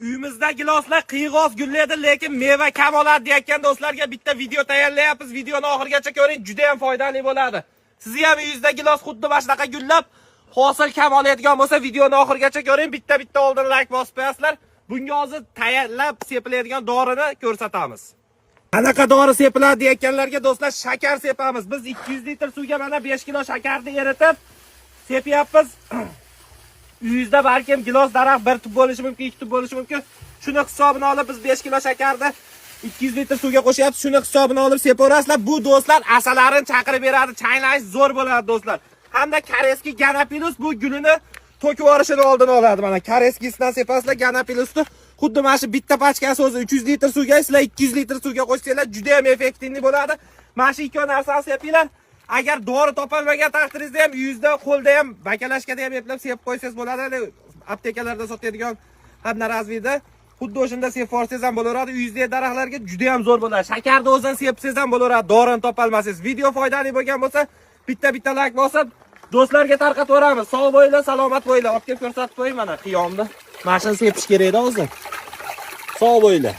Uyimizda giloslar qiyg'os gullaydi, lekin meva kam oladi deyotgan do'stlarga bitta video tayyorlayapmiz. Videoni oxirigacha ko'ring, juda ham foydali bo'ladi. Sizni ham uyingizda gilos xuddi mana shunaqa gullab, hosil kam oladigan bo'lsa, videoni oxirigacha ko'ring, bitta-bitta oldin like bosib qo'yasizlar. Bunga hozir tayyorlab sepiladigan dorini ko'rsatamiz. Qanaqa dori sepiladi deyotganlarga, do'stlar, shakar sepamiz. Biz 200 litr suvga mana 5 kilo shakarni eritib sepyapmiz. Uyingizda balkim gilos daraxt bir tub bo'lishi mumkin, ikki tub bo'lishi mumkin. Shuni hisobini olib biz 5 kilo shakarni 200 litr suvga qo'shyapmiz. Shuni hisobini olib sepaverasizlar. Bu, do'stlar, asalarini chaqirib beradi. Changlash zo'r bo'ladi, do'stlar. Hamda Kareski Ganapilus bu gulini to'kib yuborishini oldini oladi. Mana Kareskisidan sepasizlar Ganapilusni. Xuddi mana shu bitta pachkasi o'zi 300 litr suvga, sizlar 200 litr suvga qo'shsanglar juda ham effektivli bo'ladi. Mana shu ikki narsani sepinglar. Agar dori topolmagan taqdiringizda ham uyingizda qo'lda ham bakalashkada ham eplab sepib qo'ysangiz bo'ladi. Hali aptekalarda sotadigan одноразовый xuddi o'shanda sepib yuborsangiz ham bo'laveradi. Uyingizdagi daraxtlarga juda ham zo'r bo'ladi. Shakarni o'zini sepsangiz ham bo'laveradi, dorini topolmasangiz. Video foydali bo'lgan bo'lsa, bitta-bitta like bosib, do'stlarga tarqatib yuboramiz. Sog' bo'linglar, salomat bo'linglar. Olib kelib ko'rsatib qo'ying mana qiyomni. Mana shuni sepish kerak edi o'zi. Sog' bo'linglar.